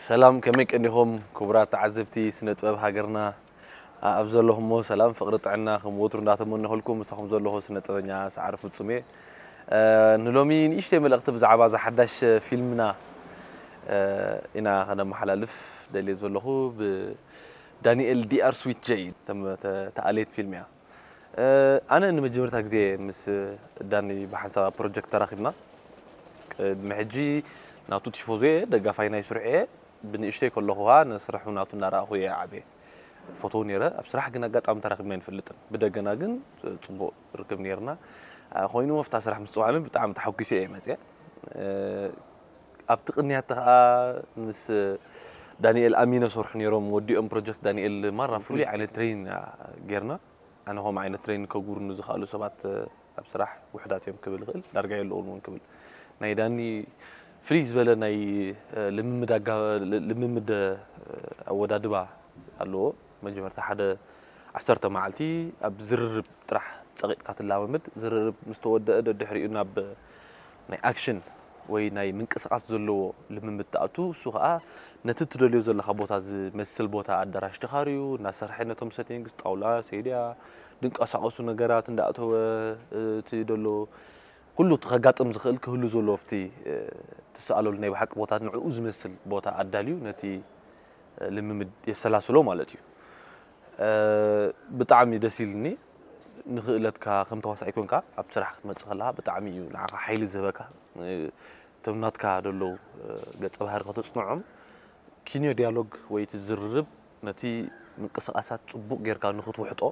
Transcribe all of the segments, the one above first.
ሰላም፣ ከመይ ቀኒኹም ክቡራት ተዓዘብቲ ስነ ጥበብ ሃገርና? ኣብ ዘለኹሞ ሰላም፣ ፍቕሪ፣ ጥዕና ከም ወትሩ እንዳተመነኹልኩም፣ ምሳኹም ዘለኹ ስነ ጥበበኛ ሰዓረ ፍጹም እየ። እ፣ ንሎሚ ንእሽተይ መልእኽቲ ብዛዕባ እዛ ሓዳሽ ፊልምና፣ እ፣ ኢና ከነመሓላልፍ ደልየ ዘለኹ። ብዳንኤል ዲ ኣር ስዊት ጀይ ተም-፣ ተ-፣ ተኣለየት ፊልም እያ። እ፣ ኣነ ንመጀመርታ ግዜ ምስ ዳኒ ብሓንሳብ ኣብ ፕሮጀክት ተራኺብና። ቅድሚ ሕጂ ናቱ ቲፎዞ እየ፣ ደጋፋይ ናይ ስርሑ እየ። ብንእሽተይ ከለኹ ኸኣ ንስርሑ ናቱ እናረኣኹ እየ ዓብየ። ፈትዎ ነይረ። ኣብ ስራሕ ግን ኣጋጣሚ ተራኺብና ኣይንፈልጥን። ብደገና ግን ጽቡቕ ርክብ ነይርና። እ፣ ኮይኑ ኣብታ ስራሕ ምስ ጽዋዕኒ ብጣዕሚ ተሓጒሰ እየ መጽየ። እ፣ ኣብቲ ቅንያት ከኣ ምስ ዳንኤል ኣሚነ ሰርሑ ነይሮም። ወዲኦም ፕሮጀክት ዳንኤል ማራ ፍሉይ ዓይነት ትሬኒንግ ጌርና። ኣነ ከምኡ ዓይነት ትሬኒንግ ከጉብሩኒ ዝኽኣሉ ሰባት ኣብ ስራሕ ውሑዳት እዮም ክብል ይኽእል፣ ዳርጋ የለውን እውን ክብል። ናይ ዳኒ ፍልይ ዝበለ ናይ፣ እ፣ ልምምድ ኣጋ-፣ ል-፣ ልምምድ፣ እ፣ ኣወዳድባ ኣለዎ። መጀመርታ ሓደ ዓሰርተ መዓልቲ ኣብ ዝርርብ ጥራሕ ጸቒጥካ ትላማመድ። ዝርርብ ምስ ተወደአ ደድሕሪኡ ናብ ናይ ኣክሽን ወይ ናይ ምንቅስቓስ ዘለዎ ልምምድ ትኣቱ። እሱ ኸኣ ነቲ ትደልዮ ዘለኻ ቦታ ዝመስል ቦታ፣ ኣዳራሽ ተኻርዩ፣ እናሰርሐ ነቶም ሰቲንግስ፣ ጣውላ፣ ሴድያ፣ ድንቀሳቐሱ ነገራት እንዳእተወ፣ እቲ ደሎ ኩሉ እቲ ከጋጥም ዝኽእል ክህሉ ዘለዎ ኣብቲ፣ እ፣ ትሰኣለሉ ናይ ብሓቂ ቦታት ንዕኡ ዝመስል ቦታ ኣዳልዩ ነቲ፣ እ፣ ልምምድ የሰላስሎ ማለት እዩ። እ፣ ብጣዕሚ ደስ ኢልኒ። ንኽእለትካ ከም ተዋሳኣይ ኮንካ ኣብ ስራሕ ክትመጽእ ከለኻ ብጣዕሚ እዩ ንዓኻ ሓይሊ ዝህበካ። እ፣ እቶም ናትካ ደለዉ፣ እ፣ ገጸ ባህሪ ከተጽንዖም ኪንዮ ዲያሎግ ወይ እቲ ዝርርብ ነቲ ምንቅስቓሳት ጽቡቕ ጌርካ ንኽትውሕጦ፣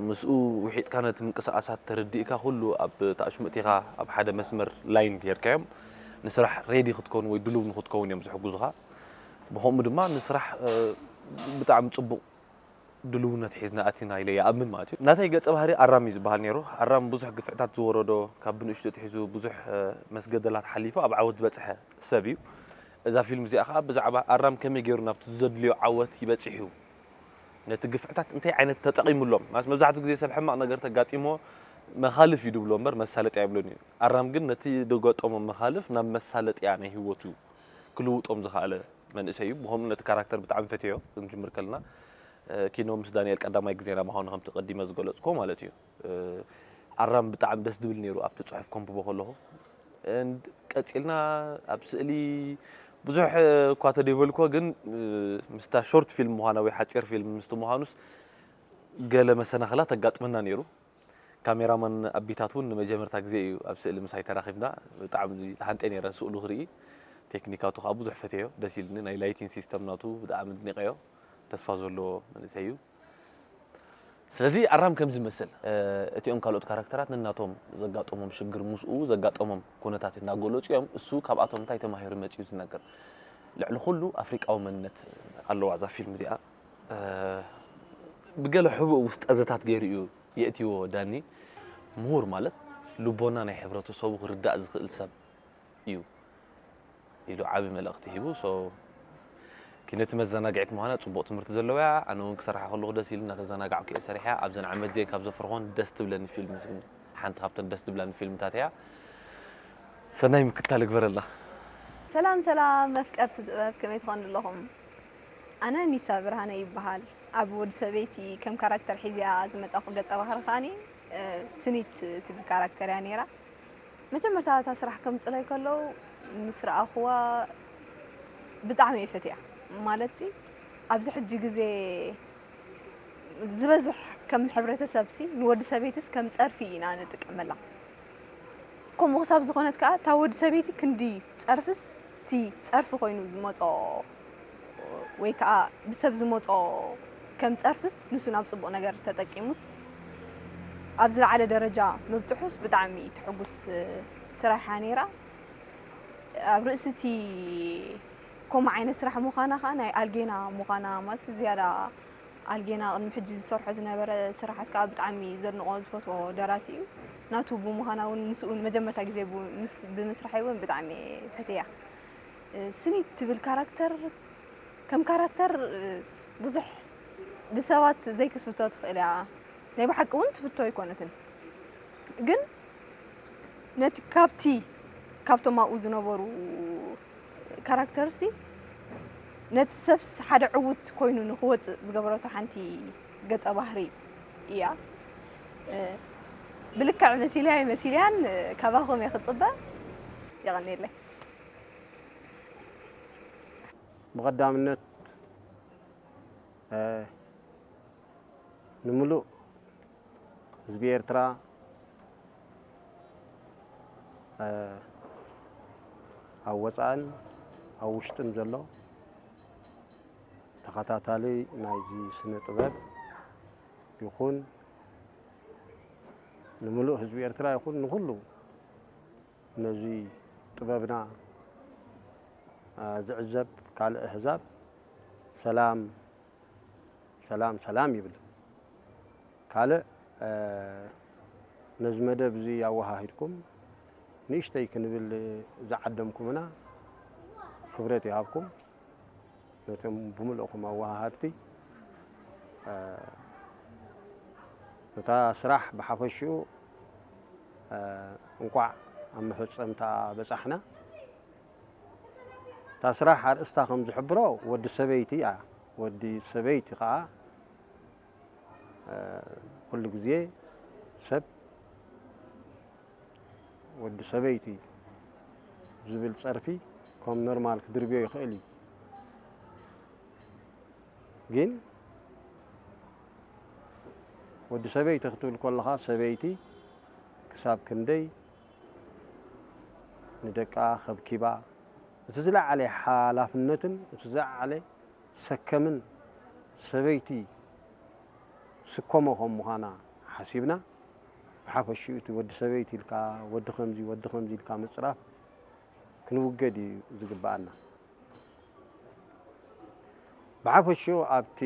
ምስኡ ውሒጥካ ነቲ ምንቅስቓሳት ተረዲእካ ኩሉ ኣብ ታሽሙ እቲኻ ኣብ ሓደ መስመር ላይን ጌርካዮም ንስራሕ ሬዲ ክትከውን ወይ ድሉው ንኽትከውን እዮም ዝሕግዙኻ። ብኸምኡ ድማ ንስራሕ፣ እ፣ ብጣዕሚ ጽቡቕ ድልውነት ሒዝና ኣቲና ኢለ ይኣምን ማለት እዩ። ናተይ ገጸ ባህሪ ኣራም እዩ ዝበሃል ነይሩ። ኣራም ብዙሕ ግፍዕታት ዝወረዶ፣ ካብ ብንእሽቱ ኣትሒዙ ብዙሕ፣ እ፣ መስገደላት ሓሊፉ ኣብ ዓወት ዝበጽሐ ሰብ እዩ። እዛ ፊልም እዚኣ ኸኣ ብዛዕባ ኣራም ከመይ ገይሩ ናብቲ ዘድልዮ ዓወት ይበጽሕ እዩ፣ ነቲ ግፍዕታት እንታይ ዓይነት ተጠቒሙሎም። ማለት መብዛሕትኡ ግዜ ሰብ ሕማቕ ነገር ተጋጢሞ መኻልፍ እዩ ድብሎ እምበር መሳለጥያ ኣይብሎን እዩ። ኣራም ግን ነቲ ዝገጠሞ መኻልፍ ናብ መሳለጥያ ናይ ህይወቱ ክልውጦም ዝኸኣለ መንእሰይ እዩ። ብኸምኡ ነቲ ካራክተር ብጣዕሚ ፈትዮ ክንጅምር ከለና፣ እ፣ ኪኖ ምስ ዳንኤል ቀዳማይ ግዜና ምዃኑ ከምቲ ቀዲመ ዝገለጽኩዎ ማለት እዩ። እ፣ ኣራም ብጣዕሚ ደስ ዝብል ነይሩ ኣብቲ ጽሑፍ ከንብቦ ከለኹ። And ቀጺልና ኣብ ስእሊ ብዙሕ እኳ ተደይበልኩዎ፣ ግን፣ እ፣ ምስታ ሾርት ፊልም ምዃና ወይ ሓጺር ፊልም ምስቲ ምዃኑስ ገለ መሰናኽላት ኣጋጥመና ነይሩ። ካሜራማን ኣቢታት እውን ንመጀመርታ ግዜ እዩ ኣብ ስእሊ ምሳይ ተራኺብና። ብጣዕሚ ተሃንጠ ነይረ ስእሉ ክርኢ። ቴክኒካቱ ከዓ ብዙሕ ፈትየዮ፣ ደስ ኢልኒ። ናይ ላይቲንግ ሲስተም ናቱ ብጣዕሚ ኣድኒቐዮ። ተስፋ ዘለዎ መንእሰይ እዩ። ስለዚ ኣራም ከምዚ ይመስል። እ፣ እቲኦም ካልኦት ካራክተራት ነናቶም ዘጋጠሞም ሽግር፣ ምስኡ ዘጋጠሞም ኩነታት እናገለጹ እዮም። እሱ ካብኣቶም እንታይ ተማሂሩ መጺኡ ዝነግር። ልዕሊ ኩሉ ኣፍሪቃዊ መንነት ኣለዋ እዛ ፊልም እዚኣ። እ፣ ብገለ ሕቡእ ውስጠዘታት ገይሩ እዩ የእትይዎ ዳኒ። ምሁር ማለት ልቦና ናይ ሕብረተሰቡ ክርዳእ ዝኽእል ሰብ እዩ ኢሉ ዓቢ መልእኽቲ ሂቡ። So፣ ኪነቲ መዘናግዒት ምዃና ጽቡቕ ትምህርቲ ዘለዋ እያ። ኣነ እውን ክሰርሓ ከለኹ ደስ ኢሉ እናተዘናጋዕኩ እየ ሰሪሐያ። ኣብዘን ዓመት እዚአን ካብ ዘፍረኾን ደስ ትብለኒ ፊልም፣ ሓንቲ ካብተን ደስ ትብላኒ ፊልምታት እያ። ሰናይ ምክታል እግበረላ። ሰላም ሰላም መፍቀርቲ ጥበብ፣ ከመይ ትኾኑ ኣለኹም? ኣነ ኒሳ ብርሃነ ይበሃል። ኣብ ወዲ ሰበይቲ ከም ካራክተር ሒዝያ ዝመጻኹ ገጸ ባህሪ ከኣኒ፣ እ፣ ስኒት ትብል ካራክተር እያ ነይራ። መጀመርታ እታ ስራሕ ከምጽለይ ከለዉ ምስ ረኣኽዋ ብጣዕሚ እየ ፈትያ። ማለትሲ ኣብዚ ሕጂ ግዜ ዝበዝሕ ከም ሕብረተሰብሲ ንወዲ ሰበይትስ ከም ጸርፊ ኢና ንጥቀመላ። ከምኡ ክሳብ ዝኾነት ከኣ እታ ወዲ ሰበይቲ ክንዲ ጸርፍስ እቲ ጸርፊ ኮይኑ ዝመጾ ወይ ከኣ ብሰብ ዝመጾ ከም ጸርፍስ ንሱ ናብ ጽቡቕ ነገር ተጠቂሙስ ኣብ ዝለዓለ ደረጃ ምብጽሑስ ብጣዕሚ ትሕጉስ ስራሕ እያ ነይራ። ኣብ ርእሲ እቲ ከምኡ ዓይነት ስራሕ ምዃና ከኣ ናይ ኣልጌና ምዃና ማለት ዝያዳ ኣልጌና ቅድሚ ሕጂ ዝሰርሖ ዝነበረ ስራሓት ከኣ ብጣዕሚ ዘድንቖ ዝፈትዎ ደራሲ እዩ። ናቱ ብምዃና እውን ምስኡ ንመጀመርታ ግዜ ብ-፣ ምስ-፣ ብምስራሐይ እውን ብጣዕሚ እየ ፈትያ። እ፣ ስኒት ትብል ካራክተር ከም ካራክተር፣ እ፣ ብዙሕ ብሰባት ዘይክስብቶ ትኽእል እያ። ናይ ብሓቂ እውን ትፍቶ ኣይኮነትን። ግን ነቲ ካብቲ፣ ካብቶም ኣብኡ ዝነበሩ ካራክተርሲ ነቲ ሰብስ ሓደ ዕዉት ኮይኑ ንኽወጽእ ዝገበረቶ ሓንቲ ገጸ ባህሪ እያ። እ፣ ብልክዕ መሲለያ ኣይመሲለያን፣ እ፣ ካባኹም እየ ክጽበ። የቐንየለይ። ብቐዳምነት፣ እ፣ ንምሉእ ህዝቢ ኤርትራ፣ እ፣ ኣብ ወጻእን ኣብ ውሽጥን ዘሎ ተኸታታሊ ናይዚ ስነ ጥበብ ይኹን፣ ንምሉእ ህዝቢ ኤርትራ ይኹን ንኹሉ ነዚ ጥበብና፣ እ፣ ዝዕዘብ ካልእ ኣህዛብ ሰላም፣ ሰላም፣ ሰላም ይብል። ካልእ፣ እ፣ ነዚ መደብ እዚ ኣወሃሂድኩም ንእሽተይ ክንብል ዝዓደምኩምና ክብረት ይሃብኩም። ነቶም ብምልእኹም ኣወሃሃድቲ፣ እ፣ ነታ ስራሕ ብሓፈሽኡ፣ እ፣ እንቋዕ ኣብ መፈጸምታ በጻሕና። እታ ስራሕ ኣርእስታ ከም ዝሕብሮ ወዲ ሰበይቲ እያ። ወዲ ሰበይቲ ከኣ፣ እ፣ ኩሉ ግዜ ሰብ ወዲ ሰበይቲ ዝብል ጸርፊ ከም ኖርማል ክድርብዮ ይኽእል እዩ። ግን ወዲ ሰበይቲ ክትብል ከለኻ ሰበይቲ ክሳብ ክንደይ ንደቃ ከብኪባ፣ እቲ ዝለዓለ ሓላፍነትን እቲ ዝለዓለ ሰከምን ሰበይቲ ስከሞ ከም ምዃና ሓሲብና፣ ብሓፈሽኡ እቲ ወዲ ሰበይቲ ኢልካ፣ ወዲ ከምዚ፣ ወዲ ከምዚ ኢልካ ምጽራፍ ክንውገድ እዩ ዝግብኣና። ብሓፈሽኡ ኣብቲ፣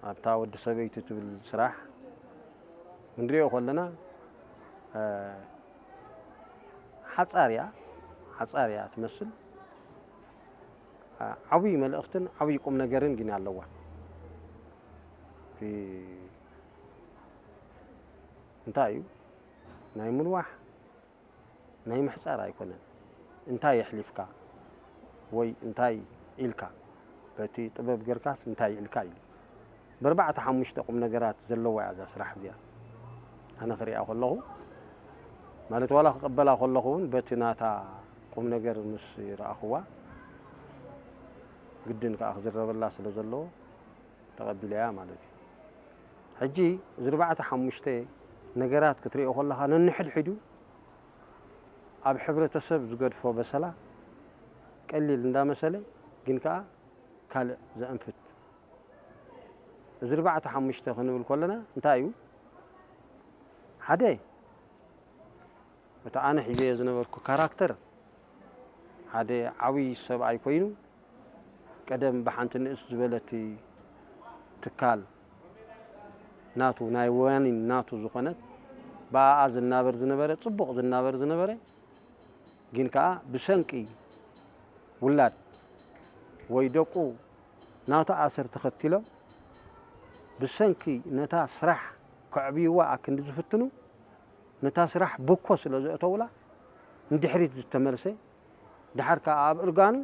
ኣብታ ወዲ ሰበይቲ ትብል ስራሕ ክንሪኦ ከለና፣ እ፣ ሓጻር እያ፣ ሓጻር እያ ትመስል። እ፣ ዓብዪ መልእኽትን ዓብዪ ቁም ነገርን ግን ኣለዋ። እቲ እንታይ እዩ? ናይ ምንዋሕ ናይ ምሕጻር ኣይኮነን። እንታይ የሕሊፍካ ወይ እንታይ ኢልካ፣ በቲ ጥበብ ጌርካስ እንታይ ኢልካ ኢሉ። ብኣርባዕተ ሓሙሽተ ቁም ነገራት ዘለዋ እያ እዛ ስራሕ እዚኣ። ኣነ ክሪኣ ከለኹ፣ ማለት ዋላ ክቕበላ ከለኹ እውን በቲ ናታ ቁም ነገር ምስ ረኣኽዋ፣ ግድን ከኣ ክዝረበላ ስለ ዘለዎ፣ ተቐቢለያ ማለት እዩ። ሕጂ እዚ ኣርባዕተ ሓሙሽተ ነገራት ክትሪኦ ከለኻ፣ ነንሕድሕዱ ኣብ ሕብረተሰብ ዝገድፎ በሰላ ቀሊል እንዳመሰለ፣ ግን ከኣ ካልእ ዘእንፍት። እዚ ኣርባዕተ ሓሙሽተ ክንብል ከለና እንታይ እዩ? ሓደ፣ እቲ ኣነ ሒዘዮ ዝነበርኩ ካራክተር ሓደ ዓብዪ ሰብኣይ ኮይኑ፣ ቀደም ብሓንቲ ንእስ ዝበለት ትካል ናቱ፣ ናይ ወያኒን ናቱ ዝኾነት፣ ብኣኣ ዝናበር ዝነበረ፣ ጽቡቕ ዝናበር ዝነበረ፣ ግን ከኣ ብሰንኪ ውላድ ወይ ደቁ ናቱ ኣሰር ተኸቲሎም፣ ብሰንኪ ነታ ስራሕ ከዕብይዋ ኣክንዲ ዝፍትኑ፣ ነታ ስራሕ ብኮ ስለ ዘእተውላ፣ ንድሕሪት ዝተመልሰ፣ ድሓር ከኣ ኣብ እርጋኑ፣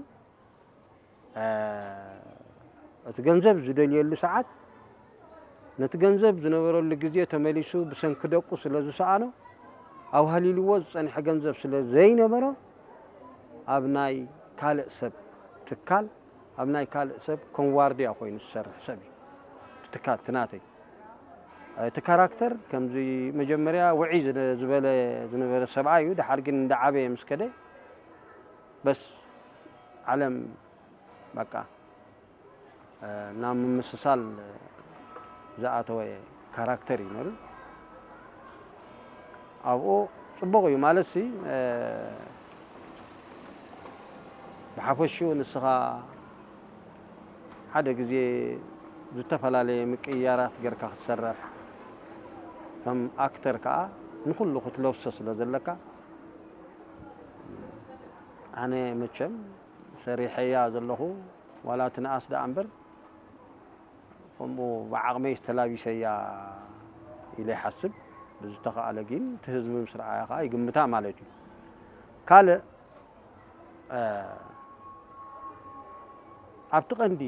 እ፣ እቲ ገንዘብ ዝደልየሉ ሰዓት፣ ነቲ ገንዘብ ዝነበረሉ ግዜ ተመሊሱ ብሰንኪ ደቁ ስለ ዝሰኣኖ፣ ኣውሃሊልዎ ዝጸንሐ ገንዘብ ስለ ዘይነበሮ፣ ኣብ ናይ ካልእ ሰብ ትካል፣ ኣብ ናይ ካልእ ሰብ ከም ዋርድያ ኮይኑ ዝሰርሕ ሰብ እዩ። እቲ ትካል፣ እቲ ናተይ። እቲ ካራክተር ከምዚ መጀመርያ ውዕይ ዝነ-፣ ዝበለ ዝነበረ ሰብኣይ እዩ። ድሓር ግን እንዳዓበየ ምስ ከደ፣ በስ ዓለም በቃ፣ እ፣ ናብ ምምስሳል ዝኣተወ ካራክተር እዩ ነይሩ። ኣብኡ ጽቡቕ እዩ ማለትሲ፣ እ፣ ብሓፈሽኡ ንስኻ ሓደ ግዜ ዝተፈላለየ ምቅይያራት ጌርካ ክትሰርሕ፣ ከም ኣክተር ከኣ ንኹሉ ክትለብሶ ስለ ዘለካ፣ ኣነ መቸም ሰሪሐያ ዘለኹ፣ ዋላ እቲ ንኣስ ደኣ እምበር፣ ከምኡ ብዓቕመይ ተላቢሰያ ኢለ ይሓስብ። ብዝተኻእለ ግን እቲ ህዝቢ ምስ ረኣያ ከኣ ይግምታ ማለት እዩ። ካልእ፣ እ፣ ኣብቲ ቀንዲ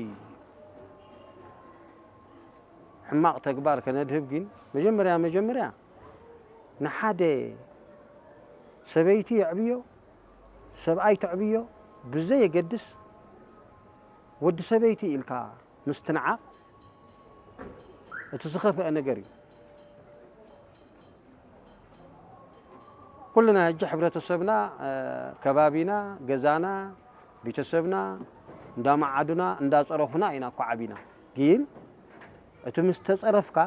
ሕማቕ ተግባር ከነድህብ ግን መጀመርያ መጀመርያ ንሓደ ሰበይቲ የዕብዮ ሰብኣይ ተዕብዮ ብዘየገድስ ወዲ ሰበይቲ ኢልካ ምስትንዓቕ እቲ ዝኸፍአ ነገር እዩ። ኩልና ሕጂ ሕብረተሰብና ከባቢና ገዛና ቤተሰብና እንዳመዓዱና እንዳፀረፉና ኢና እኮ ዓቢና። ግን እቲ ምስ ተፀረፍካ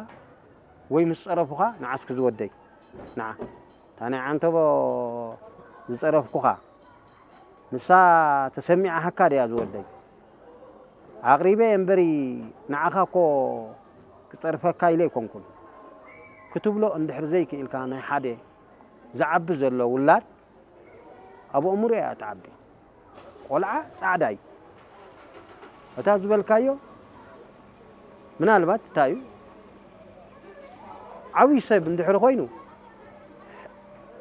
ወይ ምስ ፀረፉኻ ንዓ እስኪ ዝወደይ ንዓ እታ ናይ ዓንተቦ ዝፀረፍኩኻ ንሳ ተሰሚዓሃካ ድያ ዝወደይ? ኣቕሪበ እምበሪ ንዓኻ እኮ ክፀርፈካ ኢለ ኣይኮንኩን ክትብሎ እንድሕር ዘይክኢልካ ናይ ሓደ ዝዓቢ ዘሎ ውላድ ኣብ ኣእምሮ እያ ትዓቢ። ቆልዓ ፃዕዳ እዩ። እታ ዝበልካዮ ምናልባት እንታይ እዩ ዓብዪ ሰብ እንድሕር ኮይኑ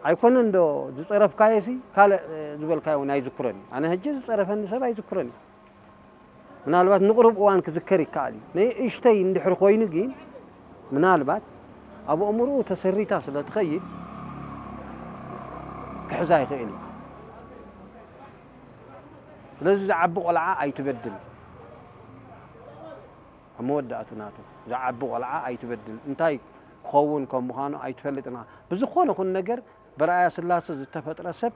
ኣይኮነን ዶ ዝፀረፍካዮ ሲ ካልእ ዝበልካዮ እውን ኣይዝክሮን እዩ። ኣነ ሕጂ ዝፀረፈኒ ሰብ ኣይዝክሮን እዩ። ምናልባት ንቕሩብ እዋን ክዝከር ይከኣል እዩ። ንእሽተይ እንድሕር ኮይኑ ግን ምናልባት ኣብ ኣእምሮኡ ተሰሪታ ስለ ትኸይድ ክሕዛ ይኽእል እዩ። ስለዚ ዝዓቢ ቆልዓ ኣይትበድል። ኣብ መወዳእቱ ናቱ ዝዓቢ ቆልዓ ኣይትበድል። እንታይ ክኸውን ከም ምዃኑ ኣይትፈልጥን ኢኻ። ብዝኾነ ኹን ነገር በርኣያ ስላሰ ዝተፈጥረ ሰብ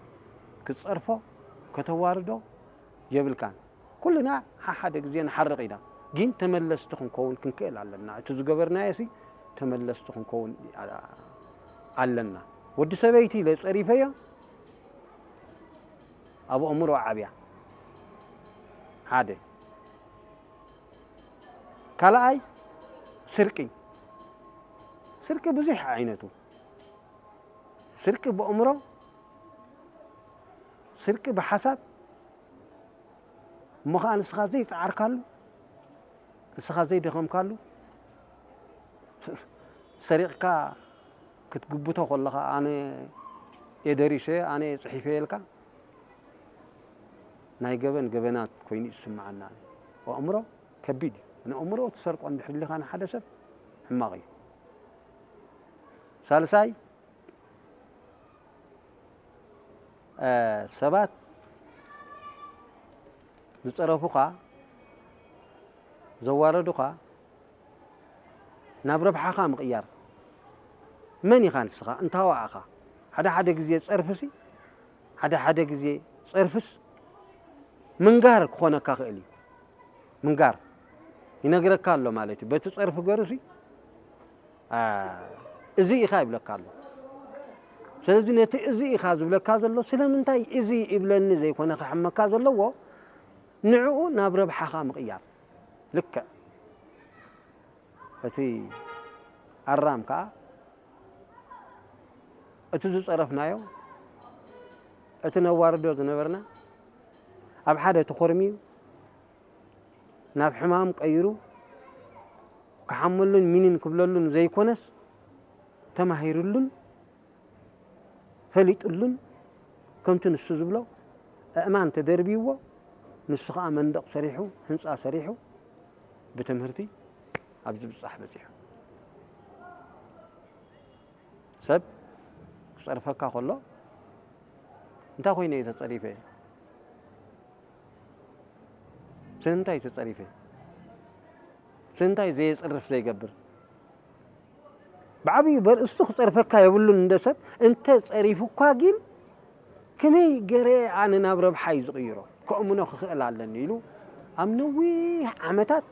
ክትጸርፎ ከተዋርዶ የብልካን። ኩልና ሓሓደ ግዜ ንሓርቕ ኢና፣ ግን ተመለስቲ ክንከውን ክንክእል ኣለና። እቲ ዝገበርናዮ ሲ ተመለስቲ ክንከውን ኣለና። ወዲ ሰበይቲ ኢለ ጸሪፈዮ ኣብ ኣእምሮ ዓብያ ሓደ ካልኣይ ስርቂ ስርቂ ብዙሕ ዓይነቱ ስርቂ ብእምሮ ስርቂ ብሓሳብ እሞ ከዓ ንስኻ ዘይፀዓርካሉ ንስኻ ዘይደኸምካሉ ሰሪቕካ ክትግብቶ ከለኻ ኣነ እየ ደሪሰዮ ኣነ እየ ፅሒፈዮ ኢልካ ናይ ገበን ገበናት ኮይኑ እዩ ዝስምዓና። ኣእምሮ ከቢድ እዩ። ንኣእምሮ ትሰርቆ እንድሕር ኢልኻ ንሓደ ሰብ ሕማቕ እዩ። ሳልሳይ ሰባት ዝፀረፉኻ ዘዋረዱኻ ናብ ረብሓኻ ምቕያር መን ኢኻ ንስኻ እንታዋ ኢኻ ሓደ ሓደ ግዜ ፀርፍሲ ሓደ ሓደ ግዜ ፀርፍስ ምንጋር ክኾነካ ክእል እዩ ምንጋር ይነግረካ ኣሎ ማለት እዩ በቲ ፀርፊ ገሩሲ እዚ ኢኻ ይብለካ ኣሎ ስለዚ ነቲ እዚ ኢኻ ዝብለካ ዘሎ ስለምንታይ እዚ ይብለኒ ዘይኮነ ክሕመካ ዘለዎ ንዕኡ ናብ ረብሓኻ ምቕያር ልክዕ እቲ ኣራም ከዓ እቲ ዝፀረፍናዮ እቲ ነዋርዶ ዝነበርና ኣብ ሓደ ተኾርምዩ ናብ ሕማም ቀይሩ ክሓመሉን ሚኒን ክብለሉን ዘይኮነስ ተማሂርሉን ፈሊጥሉን ከምቲ ንሱ ዝብሎ ኣእማን ተደርብይዎ ንሱ ከዓ መንደቕ ሰሪሑ ህንፃ ሰሪሑ ብትምህርቲ ኣብ ዝብፃሕ በፂሑ ሰብ ክፀርፈካ ከሎ እንታይ ኮይነ እየ ተፀሪፈ ስለምንታይ ተፀሪፈ ስለምንታይ ዘየፅርፍ ዘይገብር ብዓብዩ በርእስቱ ክፀርፈካ የብሉን እንደ ሰብ እንተ ፀሪፉኳ ግን ከመይ ገረ ኣነ ናብ ረብሓ እዩ ዝቕይሮ ከእምኖ ክኽእል ኣለኒ ኢሉ ኣብ ነዊሕ ዓመታት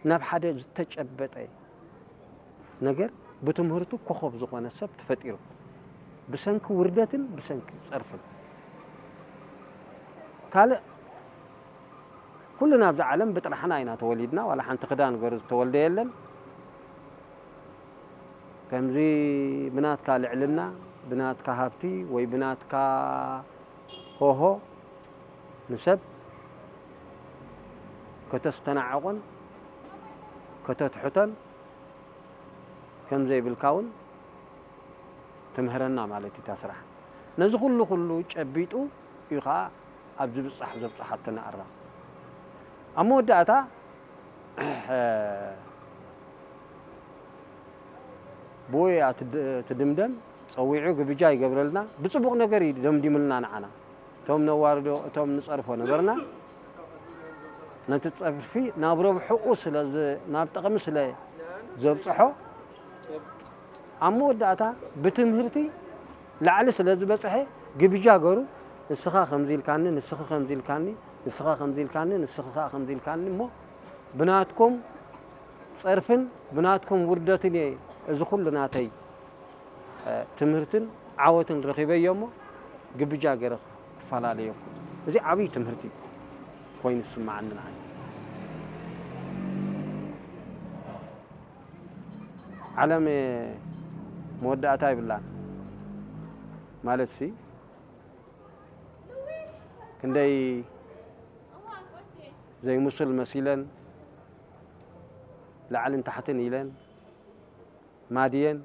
ናብ ሓደ ዝተጨበጠ ነገር ብትምህርቱ ኮኸብ ዝኾነ ሰብ ተፈጢሩ ብሰንኪ ውርደትን ብሰንኪ ፀርፍን ካልእ ኩልና ኣብዚ ዓለም ብጥራሕና ኢና ተወሊድና ዋላ ሓንቲ ክዳን ገሩ ዝተወልደ የለን ከምዚ ብናትካ ልዕልና ብናትካ ሃብቲ ወይ ብናትካ ሆሆ ንሰብ ከተስተናዕቆን ከተትሕቶን ከም ዘይብልካ እውን ትምህረና ማለት እዩ እታ ስራሕ። ነዚ ኩሉ ኩሉ ጨቢጡ እዩ ከዓ ኣብ ዝብፃሕ ዘብፅሓቶ ንኣራ። ኣብ መወዳእታ ብኡ እያ ትድ- ትድምደም። ጸዊዑ ግብጃ ይገብረልና፣ ብጽቡቕ ነገር እዩ ደምዲምልና ንዓና። እቶም ነዋርዶ፣ እቶም ንጸርፎ ነበርና፣ ነቲ ጸርፊ ናብ ረብሕኡ ስለ ዝ- ናብ ጥቕሚ ስለ ዘብጽሖ፣ ኣብ መወዳእታ ብትምህርቲ ላዕሊ ስለ ዝበጽሐ፣ ግብጃ ገሩ፣ ንስኻ ከምዚ ኢልካኒ፣ ንስኺ ከምዚ ኢልካኒ፣ ንስኻ ከምዚ ኢልካኒ፣ ንስኺ ከኣ ከምዚ ኢልካኒ እሞ፣ ብናትኩም ጸርፍን ብናትኩም ውርደትን እየ እዚ ኩሉ ናተይ ትምህርትን ዓወትን ረኺበዮ እሞ፣ ግብጃ ገይረ ክፈላለየኩም። እዚ ዓብዪ ትምህርቲ ኮይኑ ዝስምዓኒ ንዓይ። ዓለም መወዳእታ ይብላን። ማለትሲ፣ ክንደይ ዘይምሱል መሲለን፣ ላዕልን ታሕትን ኢለን፣ ማድየን፣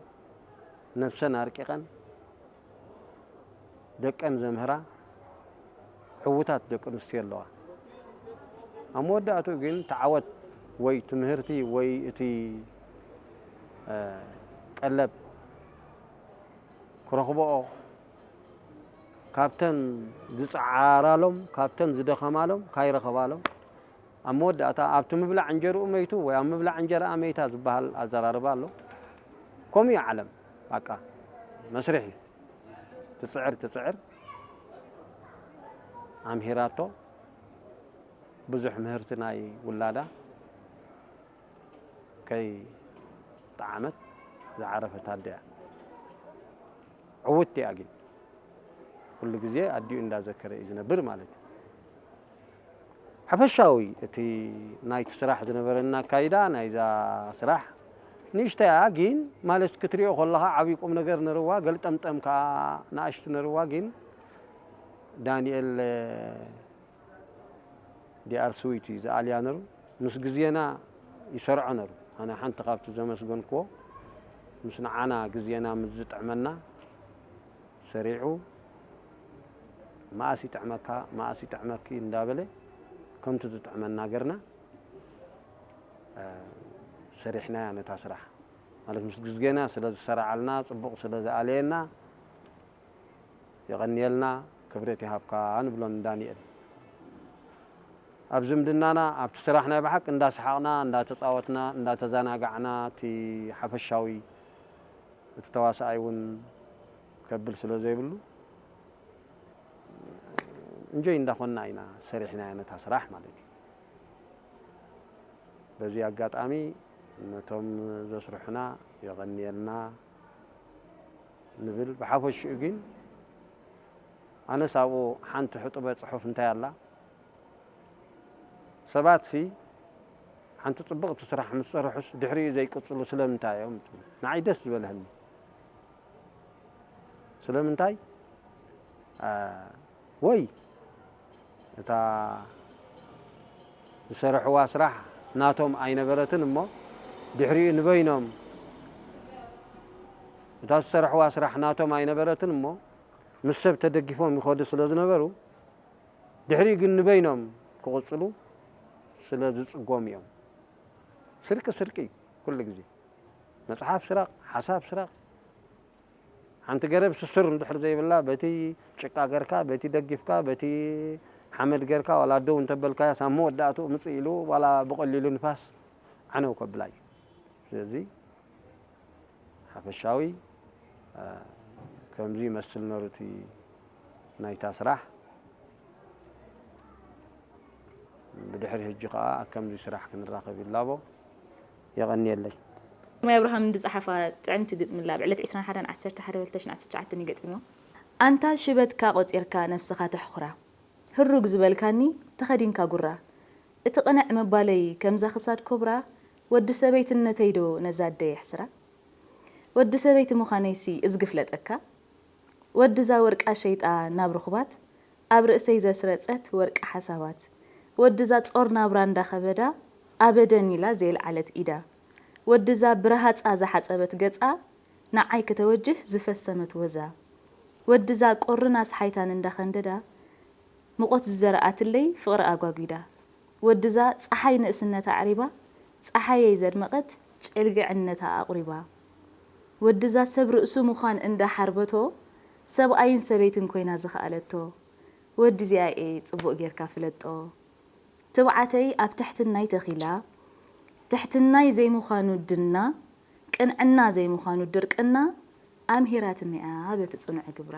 ነብሰን ኣርቂቐን፣ ደቀን ዘምህራ ዕዉታት ደቂ ኣንስትዮ ኣለዋ። ኣብ መወዳእትኡ ግን እቲ ዓወት ወይ ትምህርቲ ወይ እቲ፣ እ፣ ቀለብ ክረኽብኦ ካብተን ዝጸዓራሎም፣ ካብተን ዝደኸማሎም ካይረኸባሎም፣ ኣብ መወዳእታ ኣብቲ ምብላዕ እንጀርኡ መይቱ ወይ ኣብ ምብላዕ እንጀራኣ መይታ ዝበሃል ኣዘራርባ ኣሎ። ከምኡ እዩ ዓለም። በቃ መስርሕ እዩ። ትጽዕር ትጽዕር፣ ኣምሂራቶ፣ ብዙሕ ምህርቲ ናይ ውላዳ ከይጠዓመት ዝዓረፈት ኣደ እያ። ዕውትቲ እያ ግን ኩሉ ግዜ ኣዲኡ እንዳዘከረ እዩ ዝነብር ማለት እዩ። ሓፈሻዊ እቲ ናይቲ ስራሕ ዝነበረና ኣካይዳ ናይዛ ስራሕ ንእሽተይ እያ፣ ግን ማለት ክትሪኦ ከለኻ ዓብዪ ቁም ነገር ነርዋ፣ ገልጠምጠም ከዓ ንኣሽቱ ነርዋ። ግን ዳንኤል ዲኣር ስዊት እዩ ዝኣልያ ነሩ። ምስ ግዜና ይሰርዖ ነሩ። ኣነ ሓንቲ ካብቲ ዘመስገንክዎ ምስ ንዓና ግዜና ምስ ዝጥዕመና ሰሪዑ መኣስ ይጥዕመካ መኣስ ይጥዕመኪ እንዳበለ ከምቲ ዝጥዕመና ገርና፣ እ፣ ሰሪሕናያ ነታ ስራሕ። ማለት ምስ ግዜና ስለ ዝሰራዓልና፣ ጽቡቕ ስለ ዝኣለየና፣ የቐንየልና፣ ክብረት ይሃብካ ንብሎ ንዳንኤል። ኣብ ዝምድናና፣ ኣብቲ ስራሕ ናይ ብሓቂ እንዳሰሓቕና፣ እንዳተጻወትና፣ እንዳተዘናጋዕና፣ እቲ ሓፈሻዊ እቲ ተዋሳኣይ እውን ከብል ስለ ዘይብሉ፣ እንጆይ እንዳኾንና ኢና ሰሪሕናያ ነታ ስራሕ ማለት እዩ። በዚ ኣጋጣሚ ነቶም ዘስርሑና የቐንየልና ንብል። ብሓፈሽኡ ግን ኣነስ ኣብኡ ሓንቲ ሕጡበ ጽሑፍ እንታይ ኣላ? ሰባትሲ ሓንቲ ጽብቕቲ ስራሕ ምስ ሰርሑስ ድሕሪኡ ዘይቅጽሉ ስለምንታይ እዮም ትብል። ንዓይ ደስ ዝበለህኒ። ስለምንታይ? ኣ፣ ወይ እታ ዝሰርሕዋ ስራሕ ናቶም ኣይነበረትን እሞ ድሕሪኡ ንበይኖም፣ እታ ዝሰርሕዋ ስራሕ ናቶም ኣይነበረትን እሞ ምስ ሰብ ተደጊፎም ይኸዱ ስለ ዝነበሩ፣ ድሕሪኡ ግን ንበይኖም ክቕጽሉ ስለ ዝጽጎም እዮም። ስርቂ ስርቂ እዩ ኩሉ ግዜ። መጽሓፍ ስረቕ፣ ሓሳብ ስረቕ። ሓንቲ ገረብ ስሱር እንድሕር ዘይብላ፣ በቲ ጭቃ ገርካ፣ በቲ ደጊፍካ፣ በቲ ሓመድ ገርካ፣ ዋላ ደው እንተበልካያ፣ ሳብ መወዳእትኡ ምጽእ ኢሉ፣ ዋላ ብቐሊሉ ንፋስ ዓነው ከብላ እዩ። ስለዚ ሓፈሻዊ፣ እ፣ ከምዚ ይመስል ነሩ እቲ ናይታ ስራሕ። ብድሕሪ ሕጂ ከኣ ኣብ ከምዚ ስራሕ ክንራኸብ ይላቦ። የቐንየለይ። ማይ ኣብርሃም እንድጸሓፋ ጥዕምቲ ግጥሚ ኣላ። ኣብ ዕለት ዕስራን ሓደን ዓሰርተ ሓደ ክልተ ሽሕን ዓሰርተ ትሽዓተን እዩ ገጢምዎ። ኣንታ ሽበትካ ቆጺርካ ነብስኻ ተሕኹራ፣ ህሩግ ዝበልካኒ ተኸዲንካ ጉራ፣ እቲ ቅንዕ ምባለይ ከምዛ ክሳድ ኮብራ፣ ወዲ ሰበይትነተይዶ ነዛ ኣደ የሕስራ? ወዲ ሰበይቲ ምዃነይሲ እዝጊ ፍለጠካ፣ ወድዛ ወርቃ ሸይጣ ናብ ርኹባት፣ ኣብ ርእሰይ ዘስረጸት ወርቂ ሓሳባት፣ ወድዛ ጾር ናብራ እንዳኸበዳ፣ ኣበደን ኢላ ዘየልዓለት ኢዳ፣ ወድዛ ብረሃጻ ዝሓጸበት ገጻ፣ ንዓይ ከተወጅህ ዝፈሰመት ወዛ፣ ወድዛ ቁርን ኣስሓይታን እንዳኸንደዳ፣ ምቖት ዝዘርኣትለይ ፍቕሪ ኣጓጒዳ፣ ወድዛ ጸሓይ ንእስነታ ኣዕሪባ፣ ጸሓየይ ዘድመቐት ጨልግዕነታ ኣቑሪባ። ወድዛ ሰብ ርእሱ ምዃን እንዳ ሓርበቶ፣ ሰብኣይን ሰበይትን ኮይና ዝኸኣለቶ። ወዲ ዚኣኤ ጽቡቕ ጌርካ ፍለጦ። ትብዓተይ ኣብ ትሕትናይ ተኺላ፣ ትሕትናይ ዘይምዃኑ ድና፣ ቅንዕና ዘይምዃኑ ድርቅና፣ ኣምሂራትኒ'ያ በቲ ጽኑዕ ግብራ።